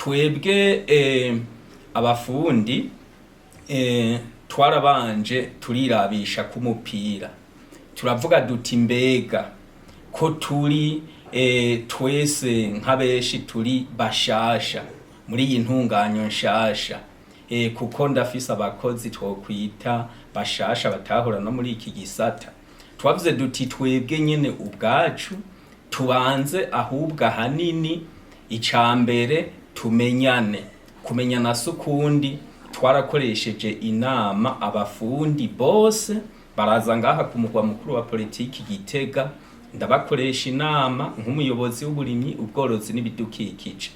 Twebwe abafundi twarabanje turirabisha k'umupira, turavuga duti: mbega ko turi twese nk'abenshi turi bashasha muri iyi ntunganyo nshasha, kuko ndafise abakozi twokwita bashasha batahora no muri iki gisata. Twavuze duti: twebwe nyene ubwacu tubanze ahubwo ahanini icambere tumenyane. Kumenyana si ukundi, twarakoresheje inama, abafundi bose baraza ngaha ku mugwa mukuru wa politiki Gitega, ndabakoresha inama nk'umuyobozi w'uburimyi, ubworozi n'ibidukikije.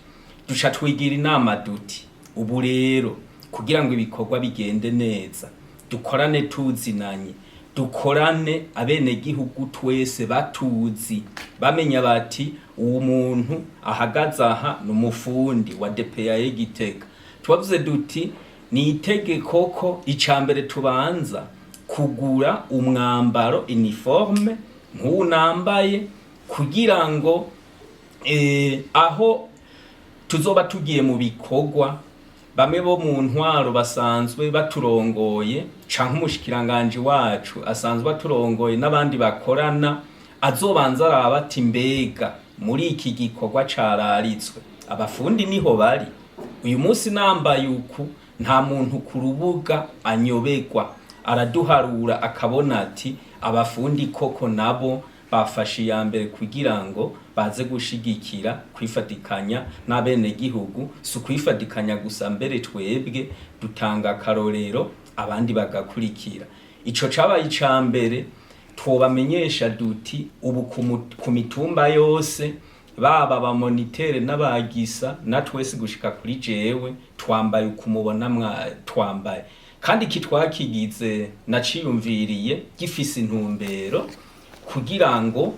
Duca twigira inama duti: ubu rero kugira ngo ibikorwa bigende neza, dukorane tuzinanye, dukorane abenegihugu twese batuzi, bamenya bati: uwo muntu ahagaze aha ni umufundi wa DPAE Gitega. Twavuze duti: ni itegeko ko icambere tubanza kugura umwambaro uniforme nk'uwu nambaye, kugira ngo aho tuzoba tugiye mu bikorwa, bamwe bo mu ntwaro basanzwe baturongoye canke umushikiranganji wacu asanzwe aturongoye n'abandi bakorana, azobanza araba ati: mbega muri iki gikorwa cararitswe abafundi niho bari? Uyu munsi nambaye uku, nta muntu ku rubuga anyobegwa, araduharura akabona ati: abafundi koko nabo bafashe iya mbere kugira ngo baze gushigikira kwifatikanya n'abenegihugu. Si ukwifatikanya gusa, mbere twebwe dutanga akarorero, abandi bagakurikira. Ico cabaye ica mbere. Twobamenyesha duti: ubu ku mitumba yose, baba abamonitere n'abagisa na twese gushika kuri jewe, twambaye ukumubona twambaye. Kandi iki twakigize naciyumviriye gifise intumbero kugira ngo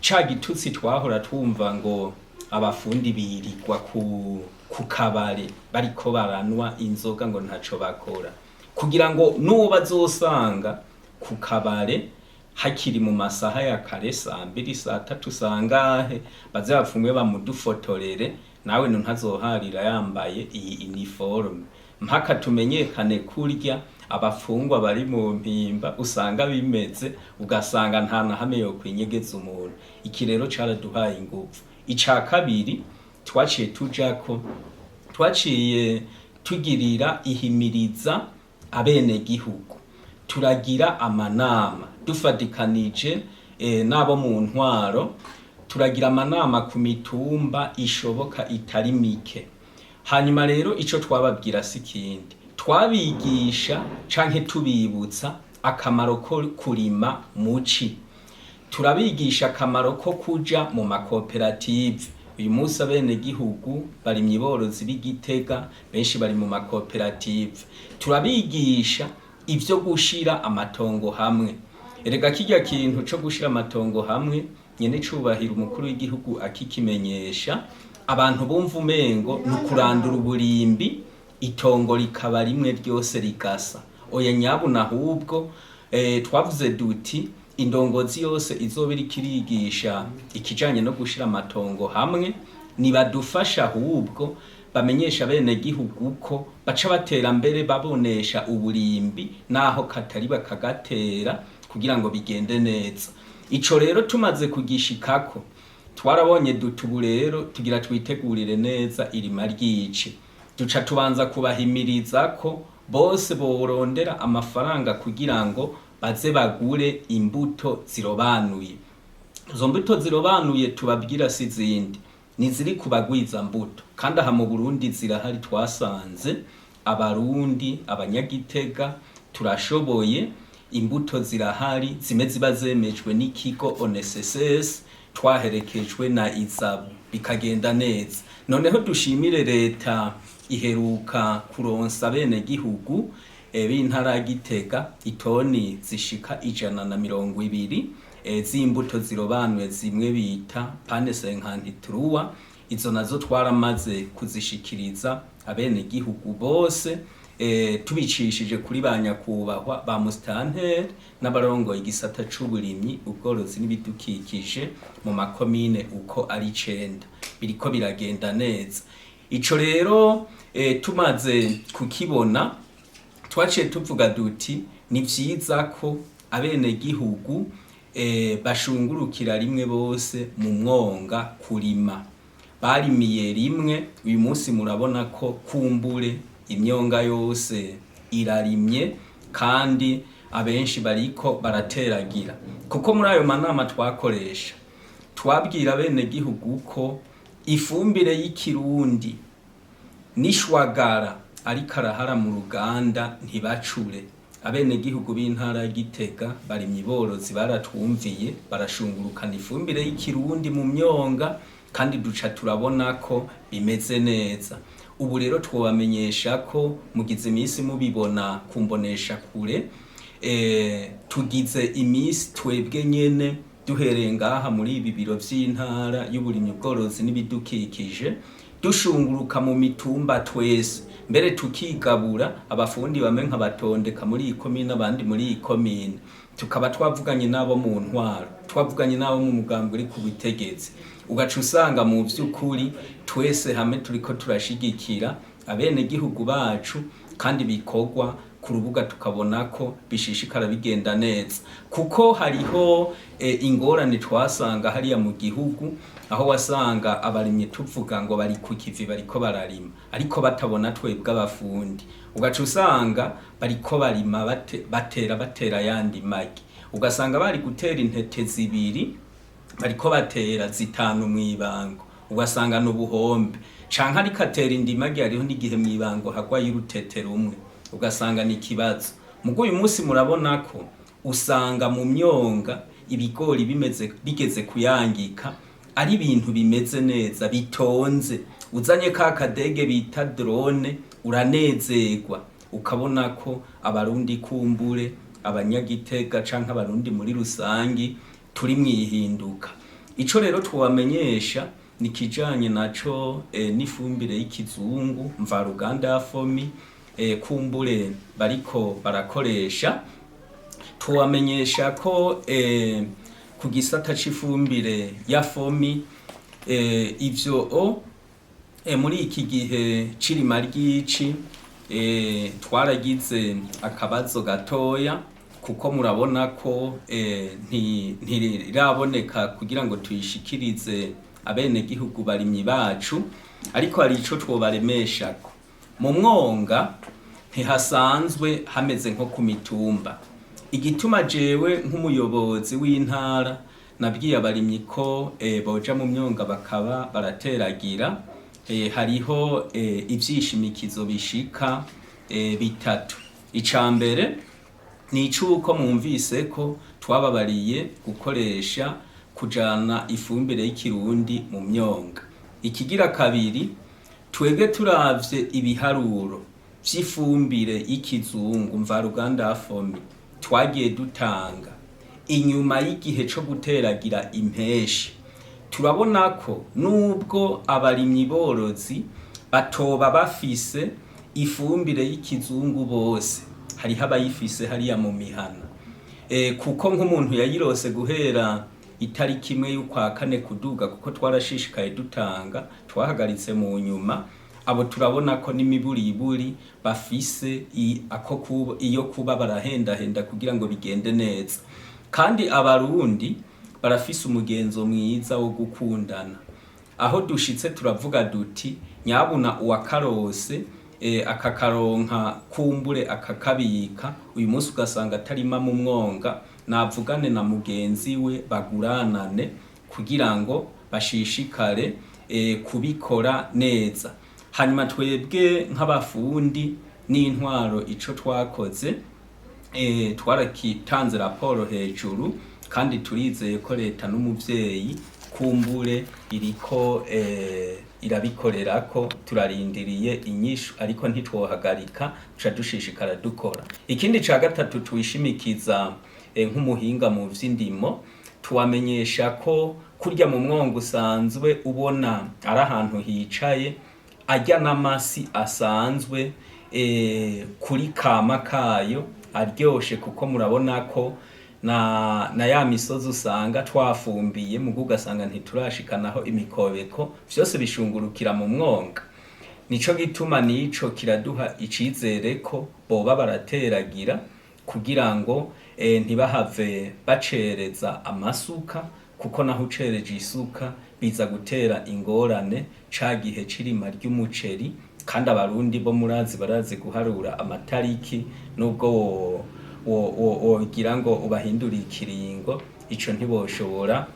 ca gitutsi twahora twumva ngo abafundi birirwa ku kabare bariko baranwa inzoga, ngo ntaco bakora, kugira ngo n'uwo bazosanga ku kabare hakiri mu masaha ya kare, saa 2, saa 3, sangahe, baze bapfumwe bamudufotorere, nawe ntazoharira yambaye iyi uniforme, mpaka tumenyekane kurya abafungwa bari mu mpimba usanga bimeze, ugasanga nta na hamwe yo kwinyegeza umuntu. Iki rero caraduhaye inguvu. Ica kabiri twaciye tujako, twaciye tugirira ihimiriza abenegihugu, turagira amanama dufatikanije n'abo mu ntwaro, turagira amanama ku mitumba ishoboka itari mike. Hanyuma rero ico twababwira si ikindi, twabigisha canke tubibutsa akamaro ko kurima muci, turabigisha akamaro ko kuja mu makoperative. Uyu munsi abenegihugu barimyi borozi b'Igitega benshi bari mu makoperative. Turabigisha ivyo gushira amatongo hamwe. Erega kirya kintu co gushira amatongo hamwe, nyene cubahira umukuru w'igihugu akikimenyesha, abantu bumva umengo ni ukurandura uburimbi, itongo rikaba rimwe ryose rigasa. Oya nyabuna, ahubwo twavuze duti: indongozi yose izoba iriko irigisha ikijanye no gushira amatongo hamwe, nibadufasha ahubwo bamenyesha abenegihugu ko baca batera mbere babonesha uburimbi naho katari bakagatera kugira ngo bigende neza. Ico rero tumaze kugishikako, twarabonye duti: ubu rero tugira twitegurire neza irima ryici. Duca tubanza kubahimiriza ko bose borondera amafaranga kugira ngo baze bagure imbuto zirobanuye. Izo mbuto zirobanuye tubabwira si izindi, ni ziri ku bagwiza mbuto, kandi aha mu Burundi zirahari. Twasanze Abarundi, Abanyagitega turashoboye, imbuto zirahari, zimwe ziba zemejwe n'ikigo ONSS, twaherekejwe na ISABU, bikagenda neza. Noneho dushimire leta iheruka kuronsa abenegihugu b'intara ya Gitega itoni zishika 120 z'imbuto zirobanuye, zimwe bita pane 53. Izo nazo twaramaze kuzishikiriza abenegihugu bose, tubicishije kuri ba nyakubahwa ba musitanteri n'abarongoye igisata c'uburimyi, ubworozi n'ibidukikije mu makomine uko ari 9. Biriko biragenda neza. Ico rero tumaze kukibona, twaciye tuvuga duti ni vyiza ko abenegihugu bashungurukira rimwe bose mu mwonga kurima. Barimiye rimwe, uyu munsi murabona ko kumbure imyonga yose irarimye kandi abenshi bariko barateragira. Kuko muri ayo manama twakoresha, twabwira abenegihugu ko ifumbire y'ikirundi n'ishwagara ariko arahara mu ruganda ntibacure. Abenegihugu b'intara ya Gitega barimyi borozi baratwumviye, barashungurukana ifumbire y'ikirundi mu myonga, kandi duca turabona ko bimeze neza. Ubu rero twobamenyesha ko mugize iminsi mubibona kumbonesha kure, tugize iminsi twebwe nyene duhereye ngaha muri ibi biro vy'intara y'uburimyi, ubworozi n'ibidukikije, dushunguruka mu mitumba twese, mbere tukigabura abafundi bamwe nkabatondeka muri iyi komine, abandi muri iyi komine. Tukaba twavuganye n'abo mu ntwaro, twavuganye n'abo mu mugambi uri ku butegetsi, ugaca usanga mu vy'ukuri twese hamwe turiko turashigikira abenegihugu bacu, kandi bikorwa ku rubuga tukabona ko bishishikara bigenda neza. Kuko hariho ingorane twasanga hariya mu gihugu, aho wasanga abarimyi tuvuga ngo bari ku kivi bariko bararima, ariko batabona twebwe abafundi, ugaca usanga bariko barima batera batera yandi magi, ugasanga bari gutera intete zibiri bariko batera zitanu mw'ibango, ugasanga n'ubuhombe. Canke ariko atera indimagi, hariho n'igihe mw'ibango hagwayo urutete rumwe, ugasanga ni ikibazo. Mugo uyu munsi murabona ko usanga mu myonga ibigori bimeze bigeze kuyangika, ari ibintu bimeze neza bitonze. Uzanye ka kadege bita drone uranezerwa, ukabona ko abarundi kumbure abanyagitega canke abarundi muri rusangi turi mwihinduka. Ico rero twobamenyesha ni kijanye naco n'ifumbire y'ikizungu mvaruganda ya fomi kumbure bariko barakoresha. Tubamenyesha ko ku gisata c'ifumbire ya fomi, ivyo muri iki gihe c'irima ry'ici twaragize akabazo gatoya, kuko murabona ko ntiraboneka kugira ngo tuyishikirize abenegihugu barimyi bacu, ariko hari ico twobaremeshako. Mu mwonga ntihasanzwe hameze nko ku mitumba. Igituma jewe nk'umuyobozi w'intara nabwiye abarimyi ko boja mu myonga bakaba barateragira, hariho ivyishimikizo bishika bitatu. Ica mbere ni icuko mwumvise ko twababariye gukoresha kujana ifumbire y'ikirundi mu myonga. Ikigira kabiri, twebwe turavye ibiharuro vy'ifumbire y'ikizungu mvaruganda ya fomi twagiye dutanga inyuma y'igihe co guteragira impeshi, turabona ko nubwo abarimyi borozi batoba bafise ifumbire y'ikizungu bose, hariho abayifise hariya mu mihana, kuko nk'umuntu yayirose guhera itariki imwe y'ukwa kane kuduga, kuko twarashishikaye dutanga, twahagaritse mu nyuma, abo turabona ko n'imiburiburi bafise ako iyo kuba barahendahenda kugira ngo bigende neza. Kandi abarundi barafise umugenzo mwiza wo gukundana. Aho dushitse turavuga duti nyabuna uwakarose akakaronka kumbure akakabika, uyu munsi ugasanga atarima mu mwonga, navugane na mugenzi we baguranane kugira ngo bashishikare kubikora neza. Hanyuma twebwe nk'abafundi n'intwaro ico twakoze, twarakitanze raporo hejuru, kandi turizeye ko leta n'umuvyeyi kumbure iriko irabikorerako. Turarindiriye inyishu, ariko ntitwohagarika, tuca dushishikara dukora. Ikindi ca gatatu twishimikiza, nk'umuhinga mu vy'indimo, tubamenyesha ko kurya mu mwonga usanzwe ubona ari ahantu hicaye arya n'amasi asanzwe kuri kama kayo aryoshe, kuko murabona ko na ya misozi usanga twafumbiye mugu ugasanga ntiturashikanaho imikobeko, vyose bishungurukira mu mwonga. Nico gituma nico kiraduha icizere ko boba barateragira kugira ngo ntibahave bacereza amasuka, kuko naho ucereje isuka biza gutera ingorane ca gihe c'irima ry'umuceri. Kandi Abarundi bo murazi barazi guharura amatariki, nubwo wogira ngo ubahindurire ikiringo, ico ntiboshobora.